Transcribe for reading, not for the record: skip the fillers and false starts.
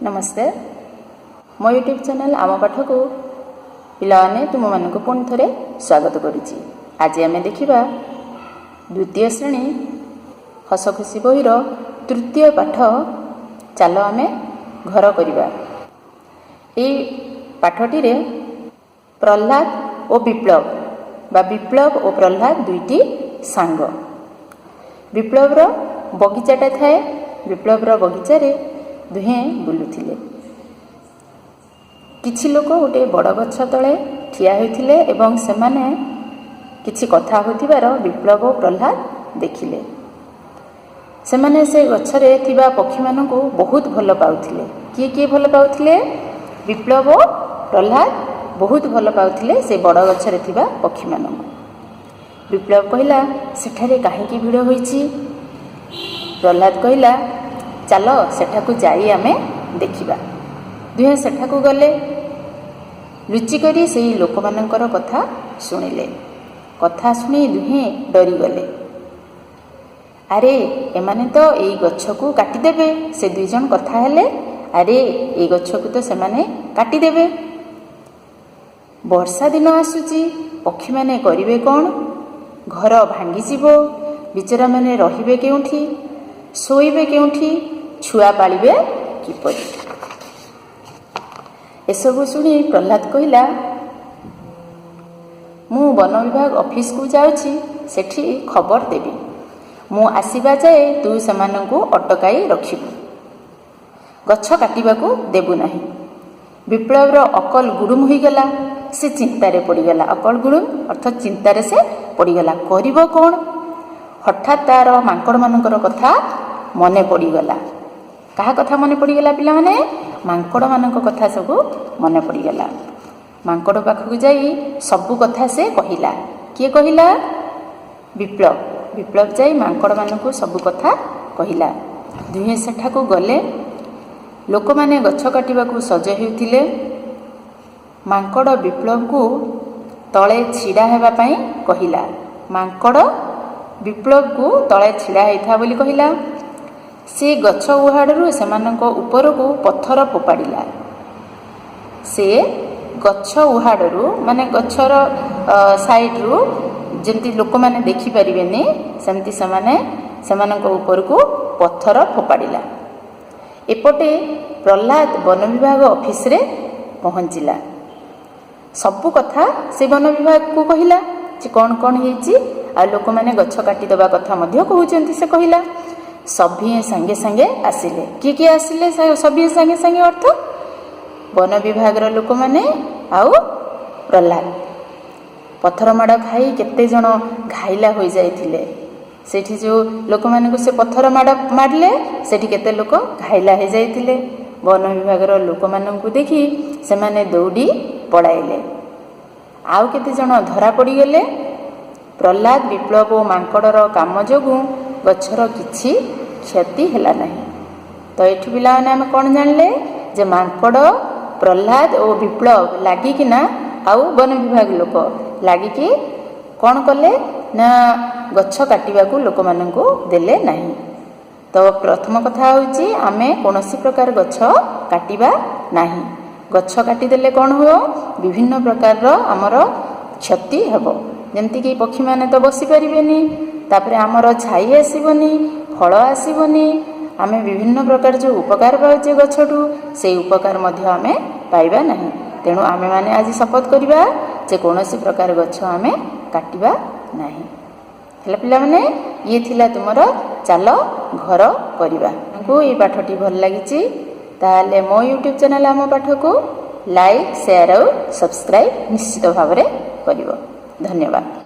ନମସ୍କାର। ମୋ YouTube channel ଆମ ପାଠକୁ ପିଲାମାନେ, ତୁମମାନଙ୍କୁ ପୁଣି ଥରେ ସ୍ୱାଗତ କରୁଛି। ଆଜି ଆମେ ଦେଖିବା ଦ୍ୱିତୀୟ ଶ୍ରେଣୀ ହସ ଖୁସି ବହିର ତୃତୀୟ ପାଠ, ଚାଲ ଆମେ ଘର କରିବା। ଏଇ ପାଠଟିରେ ପ୍ରହ୍ଲାଦ ଓ ବିପ୍ଳବ ବା ବିପ୍ଳବ ଓ ପ୍ରହ୍ଲାଦ ଦୁଇଟି ସାଙ୍ଗ। ବିପ୍ଳବର ବଗିଚାଟା ଥାଏ। ବିପ୍ଳବର ବଗିଚାରେ ଦୁହେଁ ବୁଲୁଥିଲେ। କିଛି ଲୋକ ଗୋଟିଏ ବଡ଼ ଗଛ ତଳେ ଠିଆ ହୋଇଥିଲେ ଏବଂ ସେମାନେ କିଛି କଥା ହେଉଥିବାର ବିପ୍ଳବ ଓ ପ୍ରହ୍ଲାଦ ଦେଖିଲେ। ସେମାନେ ସେ ଗଛରେ ଥିବା ପକ୍ଷୀମାନଙ୍କୁ ବହୁତ ଭଲ ପାଉଥିଲେ। କିଏ କିଏ ଭଲ ପାଉଥିଲେ? ବିପ୍ଳବ ଓ ପ୍ରହ୍ଲାଦ ବହୁତ ଭଲ ପାଉଥିଲେ ସେ ବଡ଼ ଗଛରେ ଥିବା ପକ୍ଷୀମାନଙ୍କୁ। ବିପ୍ଳବ କହିଲା, "ସେଠାରେ କାହିଁକି ଭିଡ଼ ହୋଇଛି?" ପ୍ରହ୍ଲାଦ କହିଲା, "ଚାଲ, ସେଠାକୁ ଯାଇ ଆମେ ଦେଖିବା।" ଦୁହେଁ ସେଠାକୁ ଗଲେ। ଲୁଚିକରି ସେଇ ଲୋକମାନଙ୍କର କଥା ଶୁଣିଲେ। କଥା ଶୁଣି ଦୁହେଁ ଡରିଗଲେ। ଆରେ, ଏମାନେ ତ ଏଇ ଗଛକୁ କାଟିଦେବେ। ସେ ଦୁଇ ଜଣ କଥା ହେଲେ, ଆରେ, ଏଇ ଗଛକୁ ତ ସେମାନେ କାଟିଦେବେ। ବର୍ଷା ଦିନ ଆସୁଛି, ପକ୍ଷୀମାନେ କରିବେ କ'ଣ? ଘର ଭାଙ୍ଗିଯିବ। ବିଚରାମାନେ ରହିବେ କେଉଁଠି? ଶୋଇବେ କେଉଁଠି? ଛୁଆ ପାଳିବେ କିପରି? ଏସବୁ ଶୁଣି ପ୍ରହ୍ଲାଦ କହିଲା, "ମୁଁ ବନ ବିଭାଗ ଅଫିସକୁ ଯାଉଛି, ସେଠି ଖବର ଦେବି। ମୁଁ ଆସିବା ଯାଏ ତୁ ସେମାନଙ୍କୁ ଅଟକାଇ ରଖିବୁ, ଗଛ କାଟିବାକୁ ଦେବୁ ନାହିଁ।" ବିପ୍ଳବର ଅକଲ ଗୁଡ଼ୁମ ହୋଇଗଲା। ସେ ଚିନ୍ତାରେ ପଡ଼ିଗଲା। ଅକଲ ଗୁଡ଼ୁମ ଅର୍ଥାତ୍ ଚିନ୍ତାରେ ସେ ପଡ଼ିଗଲା। କରିବ କ'ଣ? ହଠାତ୍ ତାର ମାଙ୍କଡ଼ମାନଙ୍କର କଥା ମନେ ପଡ଼ିଗଲା। କାହା କଥା ମନେ ପଡ଼ିଗଲା ପିଲାମାନେ? ମାଙ୍କଡ଼ମାନଙ୍କ କଥା ସବୁ ମନେ ପଡ଼ିଗଲା। ମାଙ୍କଡ଼ ପାଖକୁ ଯାଇ ସବୁ କଥା ସେ କହିଲା। କିଏ କହିଲା? ବିପ୍ଳବ। ବିପ୍ଳବ ଯାଇ ମାଙ୍କଡ଼ମାନଙ୍କୁ ସବୁ କଥା କହିଲା। ଦୁହେଁ ସେଠାକୁ ଗଲେ। ଲୋକମାନେ ଗଛ କାଟିବାକୁ ସଜ ହେଉଥିଲେ। ମାଙ୍କଡ଼ ବିପ୍ଳବକୁ ତଳେ ଛିଡ଼ା ହେବା ପାଇଁ କହିଲା। ମାଙ୍କଡ଼ ବିପ୍ଳବକୁ ତଳେ ଛିଡ଼ା ହେଇଥା ବୋଲି କହିଲା। ସେ ଗଛ ଉହାଡ଼ରୁ ସେମାନଙ୍କ ଉପରକୁ ପଥର ଫୋପାଡ଼ିଲା। ସେ ଗଛ ଉହାଡ଼ରୁ, ମାନେ ଗଛର ସାଇଡ଼ରୁ, ଯେମିତି ଲୋକମାନେ ଦେଖିପାରିବେନି, ସେମିତି ସେମାନେ ସେମାନଙ୍କ ଉପରକୁ ପଥର ଫୋପାଡ଼ିଲା। ଏପଟେ ପ୍ରହ୍ଲାଦ ବନ ବିଭାଗ ଅଫିସରେ ପହଞ୍ଚିଲା। ସବୁ କଥା ସେ ବନ ବିଭାଗକୁ କହିଲା ଯେ କ'ଣ କ'ଣ ହେଇଛି ଆଉ ଲୋକମାନେ ଗଛ କାଟିଦେବା କଥା ମଧ୍ୟ କହୁଛନ୍ତି, ସେ କହିଲା। ସଭିଏଁ ସାଙ୍ଗେ ସାଙ୍ଗେ ଆସିଲେ। କିଏ କିଏ ଆସିଲେ? ସଭିଏଁ ସାଙ୍ଗେ ସାଙ୍ଗେ ଅର୍ଥ ବନ ବିଭାଗର ଲୋକମାନେ ଆଉ ପ୍ରହ୍ଲାଦ। ପଥର ମାଡ଼ ଖାଇ କେତେ ଜଣ ଘାଇଲା ହୋଇଯାଇଥିଲେ। ସେଠି ଯେଉଁ ଲୋକମାନଙ୍କୁ ସେ ପଥର ମାଡ଼ ମାରିଲେ, ସେଠି କେତେ ଲୋକ ଘାଇଲା ହେଇଯାଇଥିଲେ। ବନ ବିଭାଗର ଲୋକମାନଙ୍କୁ ଦେଖି ସେମାନେ ଦୌଡ଼ି ପଳାଇଲେ। ଆଉ କେତେ ଜଣ ଧରା ପଡ଼ିଗଲେ। ପ୍ରହ୍ଲାଦ, ବିପ୍ଳବ ଓ ମାଙ୍କଡ଼ର କାମ ଯୋଗୁଁ ଗଛର କିଛି କ୍ଷତି ହେଲା ନାହିଁ। ତ ଏଠୁ ପିଲାମାନେ, ଆମେ କ'ଣ ଜାଣିଲେ ଯେ ମାଙ୍କଡ଼, ପ୍ରହ୍ଲାଦ ଓ ବିପ୍ଳବ ଲାଗିକିନା ଆଉ ବନ ବିଭାଗ ଲୋକ ଲାଗିକି କ'ଣ କଲେ ନା ଗଛ କାଟିବାକୁ ଲୋକମାନଙ୍କୁ ଦେଲେ ନାହିଁ। ତ ପ୍ରଥମ କଥା ହେଉଛି, ଆମେ କୌଣସି ପ୍ରକାର ଗଛ କାଟିବା ନାହିଁ। ଗଛ କାଟିଦେଲେ କ'ଣ ହେବ? ବିଭିନ୍ନ ପ୍ରକାରର ଆମର କ୍ଷତି ହେବ। ଯେମିତିକି ପକ୍ଷୀମାନେ ତ ବସିପାରିବେନି, ତାପରେ ଆମର ଛାଇ ଆସିବନି, ଫଳ ଆସିବନି। ଆମେ ବିଭିନ୍ନ ପ୍ରକାର ଯେଉଁ ଉପକାର ପାଉଛେ ଗଛଠୁ, ସେଇ ଉପକାର ମଧ୍ୟ ଆମେ ପାଇବା ନାହିଁ। ତେଣୁ ଆମେମାନେ ଆଜି ଶପଥ କରିବା ଯେ କୌଣସି ପ୍ରକାର ଗଛ ଆମେ କାଟିବା ନାହିଁ। ହେଲା ପିଲାମାନେ, ଇଏ ଥିଲା ତୁମର ଚାଲ ଘର କରିବା। ତୁମକୁ ଏଇ ପାଠଟି ଭଲ ଲାଗିଛି, ତାହେଲେ ମୋ ୟୁଟ୍ୟୁବ୍ ଚ୍ୟାନେଲ୍ ଆମ ପାଠକୁ ଲାଇକ୍, ସେୟାର ଆଉ ସବସ୍କ୍ରାଇବ୍ ନିଶ୍ଚିତ ଭାବରେ କରିବ। ଧନ୍ୟବାଦ।